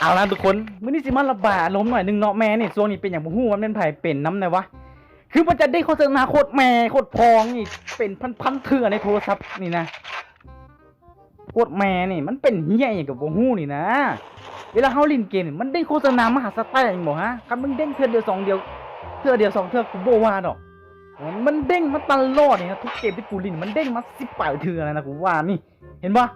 ເອົາລະທຸກຄົນ ມື້ນີ້ຊິມາລະບາຍອາລົມໜ້ອຍໜຶ່ງເນາະ. ແມ່ນີ້ ຊ່ວງນີ້ເປັນຫຍັງບໍ່ຮູ້ ມັນເປັນໄພເປັນນຳແດ່ວະ. ຄືມັນຈະເດ້ງໂຄສະນາໂຄດແມ່ໂຄດພໍ່ນີ້ເປັນພັນໆເທື່ອໃນໂທລະສັບນີ້ນະ. ໂຄດແມ່ນີ້ ມັນເປັນເຫຍອີ່ຫຍັງກໍບໍ່ຮູ້ນີ້ນະ. ເວລາເຮົາຫຼິ້ນເກມນີ້ ມັນເດ້ງໂຄສະນາມະຫາສະແຕກບໍ່ຮະ? ຄັນມຶງເດ້ງເທື່ອດຽວສອງດຽວ ເທື່ອດຽວສອງເທື່ອ ກູບໍ່ວ່າດອກ. ມັນເດ້ງມາຕະຫຼອດນີ້ນະ ທຸກເກມທີ່ກູຫຼິ້ນ ມັນເດ້ງມາສິບປາຍເທື່ອແລ້ວນະ ກູວ່ານີ້. ເຫັນບໍ່?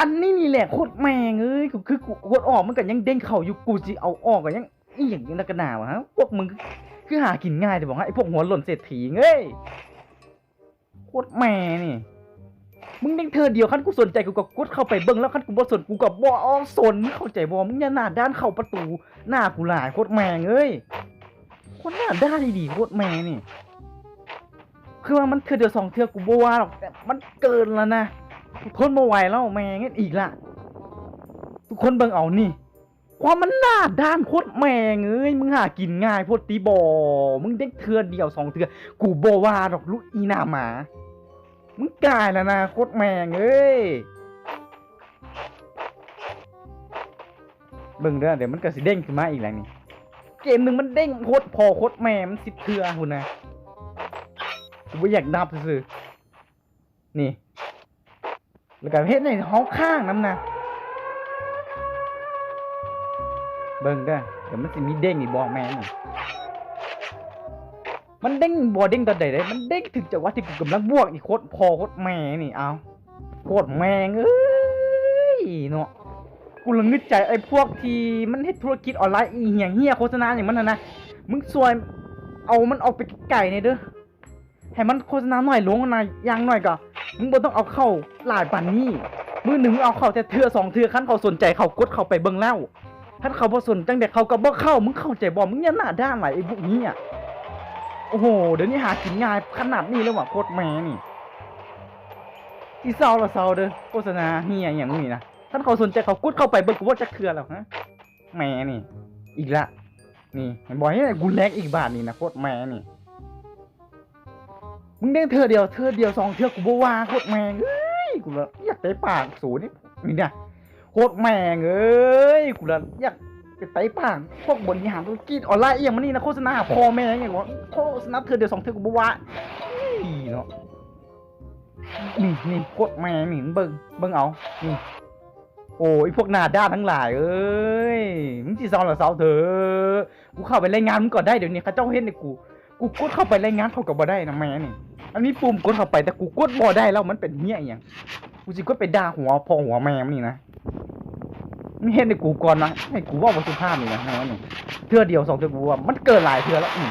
ອັນນີ້ນີ້ແຫຼະໂຄດແມ່ງເອີຍ. ຄື ຄືກູກົດອອກມັນກໍຍັງເດ້ງເຂົ້າຢູ່ ກູຊິເອົາອອກກໍຍັງ ອີ່ຫຍັງນັກກະໜາວະ? ພວກມຶງຄືຫາກິນງ່າຍແທ້ບໍ່ຮະ ໄອ້ພວກຫົວໂລ້ນເສດຖີເອີຍ. ໂຄດແມ່ນີ້ ມຶງເດ້ງເທື່ອດຽວ ຄັນກູສົນໃຈ ກູກໍກົດເຂົ້າໄປເບິ່ງແລ້ວ ຄັນກູບໍ່ສົນ ກູກໍບໍ່ອອກສົນ ມຶງເຂົ້າໃຈບໍ່? ມຶງຢ່າໜ້າດ້ານເຂົ້າປະຕູໜ້າກູຫຼາຍ ໂຄດແມ່ງເອີຍ. ໂຄດໜ້າດ້ານອີ່ຫຼີ ໂຄດແມ່ນີ້. ຄືວ່າມັນເທື່ອດຽວສອງເທື່ອ ກູບໍ່ວ່າດອກ ແຕ່ມັນເກີນແລ້ວນະ ກູທົນບໍ່ໄຫວແລ້ວ ແມ່ງອີກລະ. ທຸກຄົນເບິ່ງເອົານີ້ ຄວາມມັນໜ້າດ້ານໂຄດແມ່ງເອີຍ. ມຶງຫາກິນງ່າຍໂພດຕິບໍ? ມຶງເດ້ງເທື່ອດຽວສອງເທື່ອ ກູບໍ່ວ່າດອກ ລູກອີ່ໜ້າໝາ. ມຶງກາຍແລ້ວນະ ໂຄດແມ່ງເອີຍ. ເບິ່ງເດີ ດຽວມັນກໍຊິເດ້ງຂຶ້ນມາອີກແລ້ວນີ້. ເກມໜຶ່ງມັນເດ້ງໂຄດພໍ່ໂຄດແມ່ມັນສິບເທື່ອພຸ້ນນະ. ກູບໍ່ຢາກນັບຊື່ໆ ນີ້ ແລ້ວກໍເຮັດໃຫ້ເຮົາຄ້າງນຳນະ. ເບິ່ງເດີ ດຽວມັນຊິມີເດ້ງອີກບໍ່? ແມ່ນ ມັນເດ້ງບໍ່ເດ້ງຕອນໃດເດ້ ມັນເດ້ງຖືກຈັງຫວະທີ່ກູກຳລັງບວກນີ້ ໂຄດພໍ່ໂຄດແມ່ນີ້. ເອົາ ໂຄດແມ່ງເອີຍເນາະ. ກູລະງຶດໃຈໄອ້ພວກທີ່ມັນເຮັດທຸລະກິດອອນລາຍອີ່ຫຍັງ ເຮຍໂຄສະນາຫຍັງມັນຫັ້ນນະ. ມຶງຊ່ວຍເອົາມັນອອກໄປໄກໆແດ່ເດີ ໃຫ້ມັນໂຄສະນາໜ້ອຍລົງນະ. ຢ່າງໜ້ອຍກໍມຶງບໍ່ຕ້ອງເອົາເຂົ້າຫຼາຍປານນີ້. ມື້ໜຶ່ງມຶງເອົາເຂົ້າແຕ່ເທື່ອສອງເທື່ອ ຄັນເຂົາສົນໃຈເຂົາກົດເຂົ້າໄປເບິ່ງແລ້ວ. ຄັນເຂົາບໍ່ສົນຈັ່ງໃດເຂົາກໍບໍ່ເຂົ້າ ມຶງເຂົ້າໃຈບໍ່? ມຶງຢ່າໜ້າດ້ານຫຼາຍໄອ້ພວກນີ້. ໂອ້ໂຫ ດຽວນີ້ຫາກິນງ່າຍຂະໜາດນີ້ແລ້ວຫວາ ໂຄດແມ່ນີ້. ຊິເຊົາລະເຊົາເດີ ໂຄສະນາເຮຍຫຍັງນີ້ນະ. ຄັນເຂົາສົນໃຈເຂົາກົດເຂົ້າໄປເບິ່ງ ກູບໍ່ຈັກເທື່ອແລ້ວ. ຮະ ແມ່ນີ້ ອີກລະ ນີ້ ເຫັນບໍ່? ເຮັດໃຫ້ກູແລັກອີກບາດນີ້ນະ ໂຄດແມ່ນີ້. ມຶງເດ້ງເທື່ອດຽວ ເທື່ອດຽວສອງເທື່ອ ກູບໍ່ວ່າ ໂຄດແມ່ງເອີຍ. ກູລະຢາກເຕະປາກສູນີ້ ນີ້ນະ ໂຄດແມ່ງເອີຍ. ກູລະຢາກໄປເຕະປາກພວກບໍລິຫານທຸລະກິດອອນລາຍອີ່ຫຍັງມັນນີ້ນະ ໂຄສະນາຫາພໍ່ແມ່ຫຍັງວະ. ໂຄສະນາເທື່ອດຽວສອງເທື່ອ ກູບໍ່ວ່າ ອີ່ເນາະ. ນີ້ ນີ້ ໂຄດແມ່ງນີ້ ເບິ່ງ ເບິ່ງເອົາ ນີ້. ໂອ້ຍ ພວກໜ້າດ້ານທັງຫຼາຍເອີຍ ມຶງຊິເຊົາລະເຊົາເທີ. ກູເຂົ້າໄປລາຍງານມຶງກໍໄດ້ ດຽວນີ້ເຂົາເຈົ້າເຮັດໃຫ້ກູ ກູກົດເຂົ້າໄປລາຍງານເຂົາກໍບໍ່ໄດ້ນະ ແມ່ນີ້. ມັນມີປຸ່ມກົດເຂົ້າໄປ ແຕ່ກູກົດບໍ່ໄດ້ແລ້ວ ມັນເປັນເຮຍອີ່ຫຍັງ? ກູຊິກົດໄປດ່າຫົວພໍ່ຫົວແມ່ມັນນີ້ນະ. ມັນເຮັດໃຫ້ກູກ່ອນນະ ໃຫ້ກູເວົ້າບໍ່ສຸພາບນີ້ນະ ແມ່ນີ້. ເທື່ອດຽວສອງເທື່ອ ກູວ່າມັນເກີນຫຼາຍເທື່ອແລ້ວ. ອື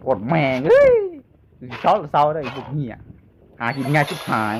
ໂຄດແມ່ງເອີຍ. ເຊົາ ເຊົາໄດ້ພວກເຮຍ ຫາກິນງ່າຍຊິບຫາຍ.